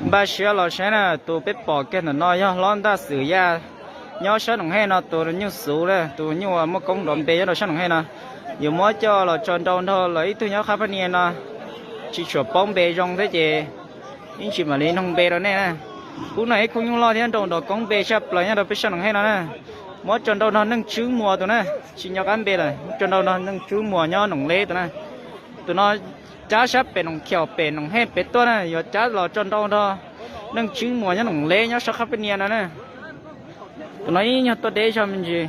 Npaj siab los saib na, tus peb pom kiag ntawm no yog hlob Ntaj Xwm Yaj nyob sab Noom Hej no, tus nyuj xuv na, tus nyuj uas muaj koob nrov npe nyob rau sab Noom Hej no. Yuav muab coj los tso nrau nrog lawv ib tug nyob qab phab nias no, tsis tshua paub npe zoo thiab ces ib ntsis mam li noog npe rau nej na. Khub no ib khub nyuj loj thiab nrau nrov koob npe tshaj plaws nyob rau peb sab Noom Hej no na. Muab tso nrau nrog Neej Tswb Muas tus na, tsis nco qab npe lawm, tso nrau nrog Neej Tswb Muas nyob Noom Leb tus na. Tus no cab sab pem Noom Khiaum pem Noom Hej pem tuaj na, yuav cab los tso nrau nrog Neej Tswb Muas nyob Noom Leb nyob sab qab phab nias no na. Tus no ib nyuag tuaj deb zog me ntsis.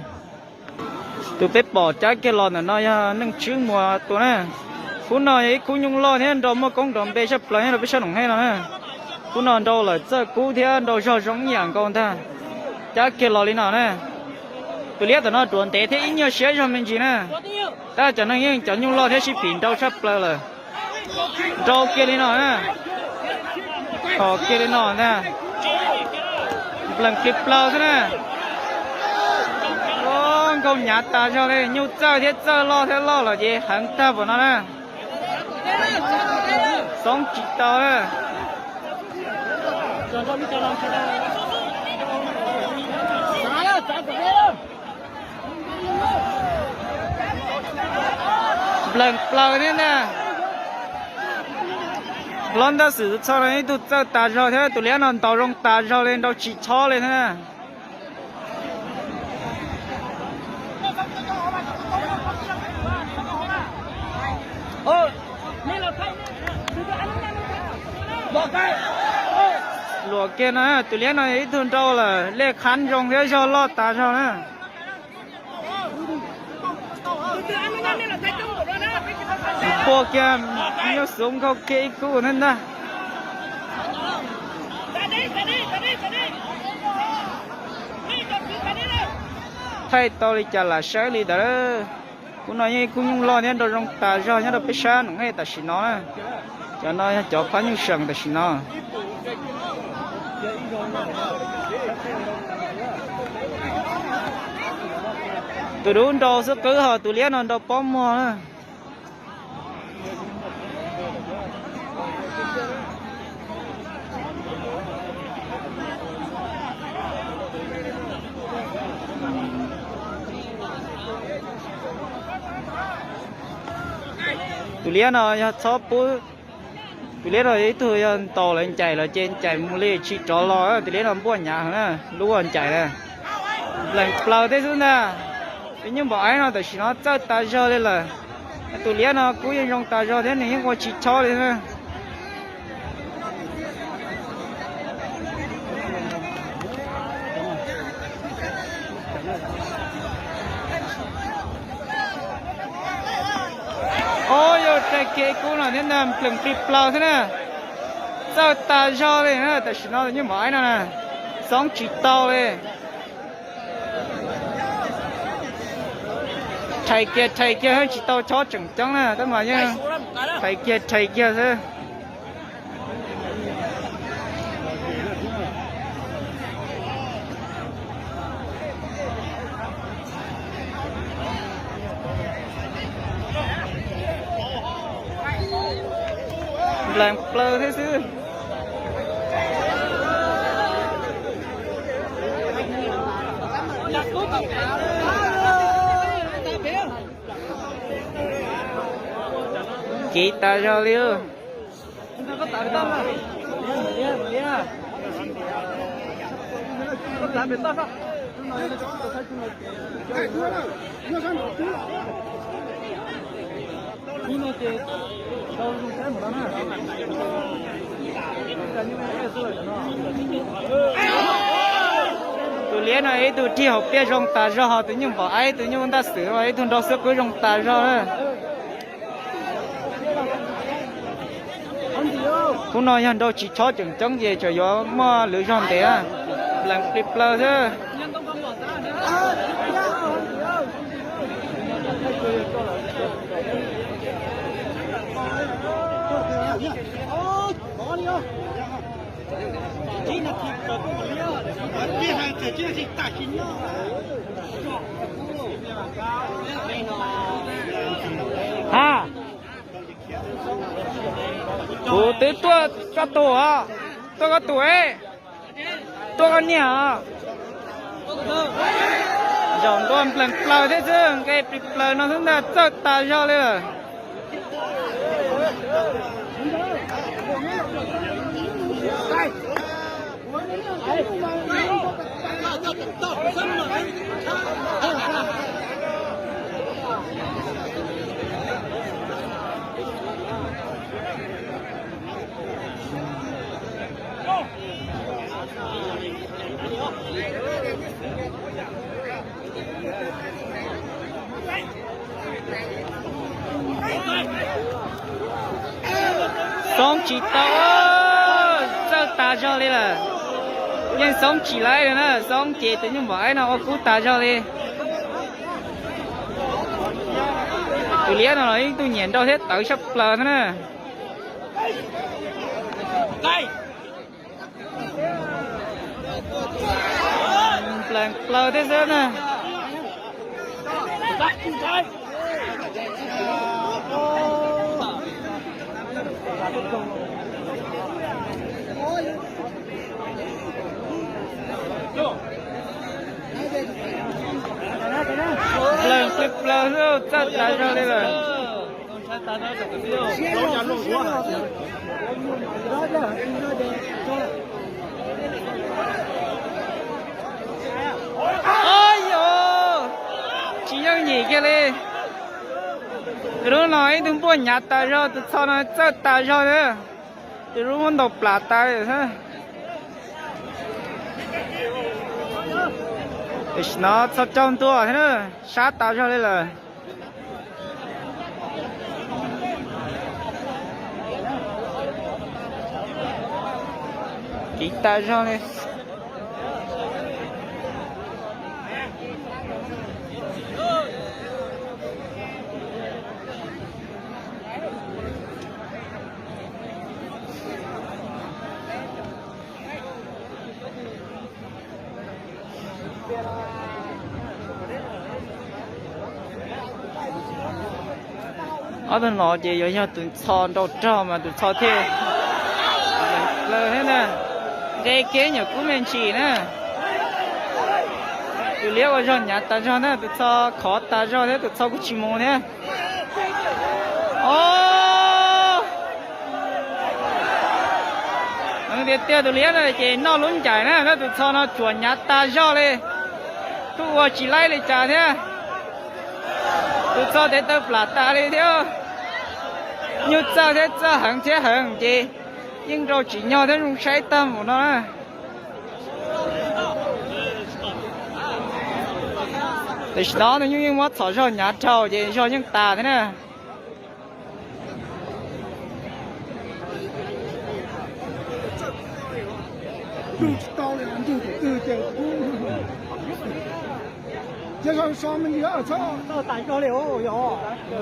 Tus peb pom cab kiag los ntawm no yog Neej Tswb Muas tus na. Khub no yog ib khub nyuj loj thiab nrau muaj koob nrov npe tshaj plaws nyob rau peb sab Noom Hej no na. Khub no nrau lawm txawj kub thiab nrau zog zoo ib yam nkaus ntag. Cab kiag los li no na. Tus liab tom no ruam ntev thiab ib nyuag siab zog me ntsis na. Tab cov neeg yeej cov nyuj loj thiab sib phim nrau tshaj plaws lawm. Nrau kiag li no na. Thom kiag li no ntag. Nplees plig plaws xwb na. Nkaug nyav tas zog li, nyuj txawj thiab txawj loj thiab loj los ces heev tag npaum no na. Xoob tsis tau na. Nplees plaws thiab ntag. Hlob Ntaj Xwm Txhoj no ib tug txawj tas zog thiab, tus liab no ntaus zoo tas zog li, nrau tsis chob li thiab na. Luam kiag no, tus liab no yog ib tug nrau lawm, lej qhab zoo thiab zog loj tas zog na. Pua kiag, nyuj xuv nkaug kiag ib kub thiab ntag. Thaij tau li cas lam saib li ntawd. Khub no yeej ib khub nyuj loj thiab nrau zoo tas zog nyob rau peb sab Noom Hej tam sim no na. Cov no yog cov phab nyuj seem tam sim no. Tus dub nrau xub qwb ho tus liab no nrau pob muag na. Tus liab no yog txhob pub, tus liab no ib tug yog ntaus lawv ncaim los ces ncaim mus li tsis rov los, tus liab no npuaj nyav heev na, lub ncaim na. Nplees plaws thiab xwb ntag. Tus nyuj npam aib no tam sim no txawj tas zog li lawm. Tus liab no kub yeej zoo tas zog thiab nws yeej ua tsis chob li na. Ob, yog rais kiag ib kub no thiab ntag, nplees plig plaws thiab na. Txawj tas zog li na, tam sim no tus nyuj npam aib no na, xoob tsis tau li. Rhais kiag rhais kiag tsis tau chob tseem ceeb na, tab mas yeej rhais kiag rhais kiag xwb. Nplees plaws thiab xwb. Kiv tas zog li. Tus liab no ib tug rig hauv pliaj zoo tas zog, ho tus nyuj npam aib tus nyuj ntaj xwm ib tug nrau xwb qwb zoo tas zog na. Khub no yog nrau tsis chob tseem ceeb ces tseem yuav muaj lwv zog ntev na. Nplees plig plaws xwb. Ha, kuv twb tuaj tso tus os. Tuaj koj tus, tuaj koj niag os. Zaum ntua nplees plaws thiab xwb, nqe plig plaws no xwb ntag, txawj tas zog li lawm. Xoob tsis tau, txawj tas zog li lawm. Yeej xoob tsis laib li na, xoob ces tus nyuj npam aib no ua kub tas zog li. Tus liab no los yeej tuaj nyiam nrau thiab tawv tshaj plaws thiab na. Nplees plaws thiab xwb na. Nplees plaws xwb, txawj tas zog li lawm. Au yos, tsis yooj yim kiag li. Tus lub no ib tug npuaj nyav tas zog, tus txho no txawj tas zog thiab. Tus lub muab ntaus plam tas li xwb. Tam sim no txho caug ntua thiab na, sab tas zog li lawm. Kiv tas zog li. Ob tug no ces yuav yog tus txho nrau rog mas tus txho thiaj laws thiab na. Nqe kev nyuam kub me ntsis na. Tus liab ua zog nyav tas zog na, tus txho khov tas zog thiab, tus txho kuj tsis mus thiab. Au, tiag tiag tus liab no ces noj lub ncaim na, tus txho no tsuas nyav tas zog li. Kuj ua tsis laib li cas thiab. Tus txho tev taw plam tas li thiab. Nyuj txawj thiab txawj heev thiab heev ces yeej nrau tsim nyog thiab zoo saib tag mus no na. Tam sim no tus nyuj yeej muab txhom zog nyav dhau ces zog yeej tas thiab na.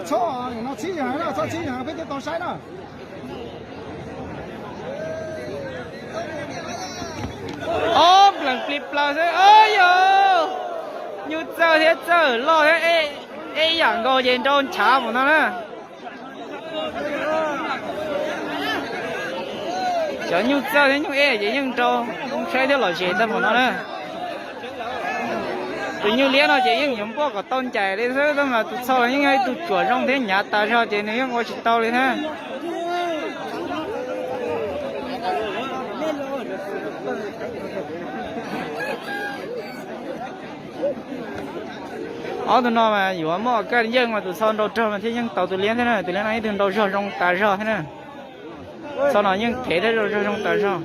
Txhob, no txhib heev, txhob txhib heev peb thiaj tau saib na. Ob nplees plig plaws xwb, yog nyuj txawj thiab txawj loj thiab, ib yam nkaus ces nrau nchav mus no na. Cov nyuj txawj thiab nyuj ej ces yeej nrau saib thiab lom zem tag mus no na. Tus nyuj liab no ces yeej yuav npuaj kom tau ncaim li xwb, tab mas tus txho los yeej yog ib tug tsuam zoo thiab nyav tas zog ces nws yeej ua tsis tau li thiab. Ob tug no mas yuav muaj kaj yeej mas tus txho nrau rog mas thiaj yeej tau tus liab thiab na. Tus liab no ib tug nrau zog zoo tas zog thiab na. Txho no yeej phem thiab zog zoo tas zog.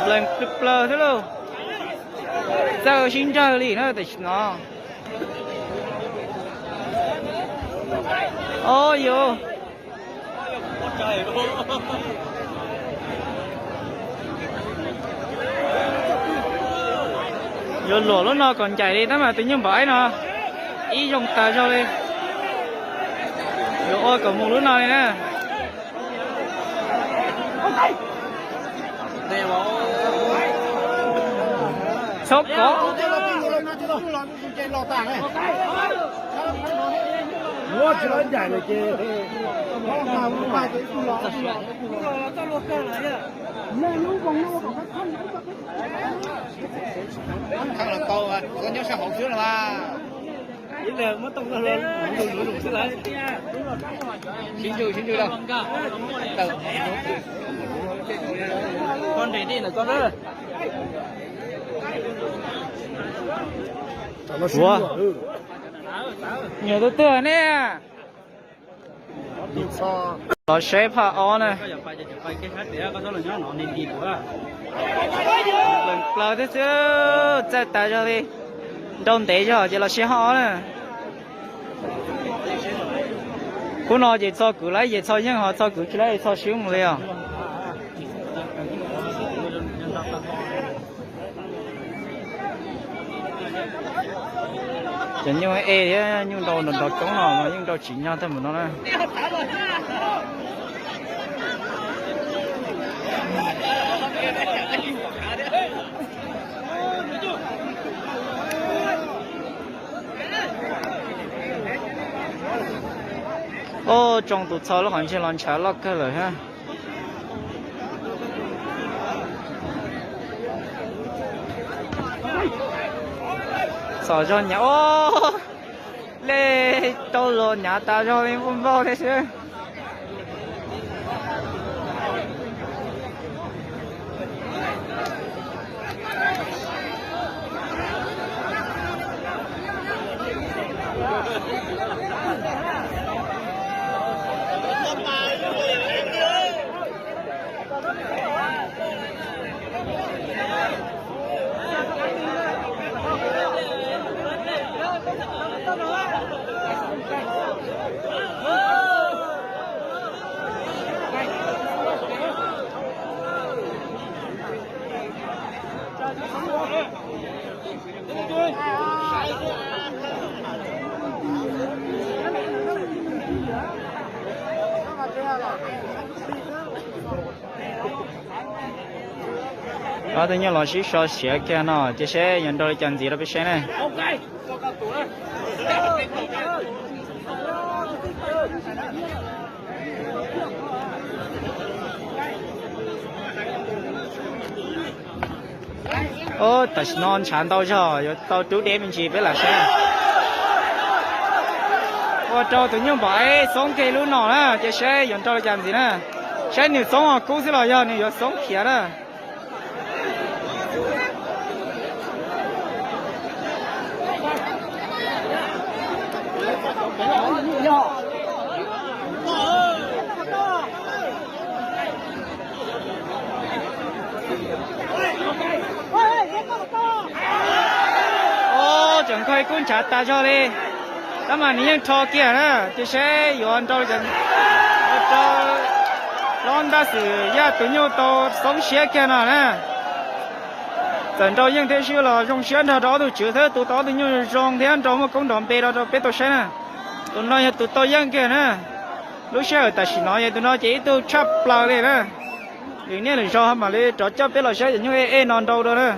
Nplees plig plaws thiab lauj. Txawj sib ntsawg li na tam sim no. Au yos, yuav luam lub no kom ncaim li tab mas tus nyuj npam aib no ib zoo tas zog li. Kom mus lub no li na. Txhob kov. Nyob sab hauv xwb los mas. Sib ntsug sib ntsug da. Ua, nyuam tus twg ne? Los saib phaj ob na. Plaws thiab xwb, txaij tas zog li. Nrau ntev zog ces los saib phaj ob na. Khub no ces txho kwv lawm ces txho yeej, ho txho kwv tsis lawm txho swb mus li os. Cov nyuj e thiab nyuj nrau nrov nrov coob no mas yeej nrau tsim nyog tag mus no na. Oj, tsoo tus txho lub qhov ntsej los ntshav loj kawg lawm thiab. Txhom zog nyav, o, lej rau los nyav tas zog li npauj npauj li xwb. Ob tug nyuj los sib so siav kiag no, cia seb yuav nrau li cas ntxiv rau peb saib na. Tam sim no ntshav ntau zog, yuav tau rub deb me ntsis peb lam saib. Ua rau tus nyuj npam eb xoob kiag lub no na, cia saib yuav nrau li cas ntxiv na. Saib nws xoob os kub xwb los yog nws yuav xoob khiav na. Tseem kho ib kub ntshav tas zog li, tab mas nws yeej rho kiag na, cia saib yuav nrau li cas. Rau hlob Ntaj Xwm Yaj tus nyuj tau xoob siab kiag no na. Txawm nrau yeej thiab swb los zoo siab nrog rau ob tug tswv thiab tus tau ob tug nyuj zoo thiab nrau muaj koob nrov npe rau rau peb tau saib na. Tus no yog tus tau yeej kiag na. Lub sij hawm tam sim no yog tus no ces ib tug tshaj plaws li na. Lwm niaj lwm zaus mam li rov coj peb los saib cov nyuj ej ej no nrau dua na.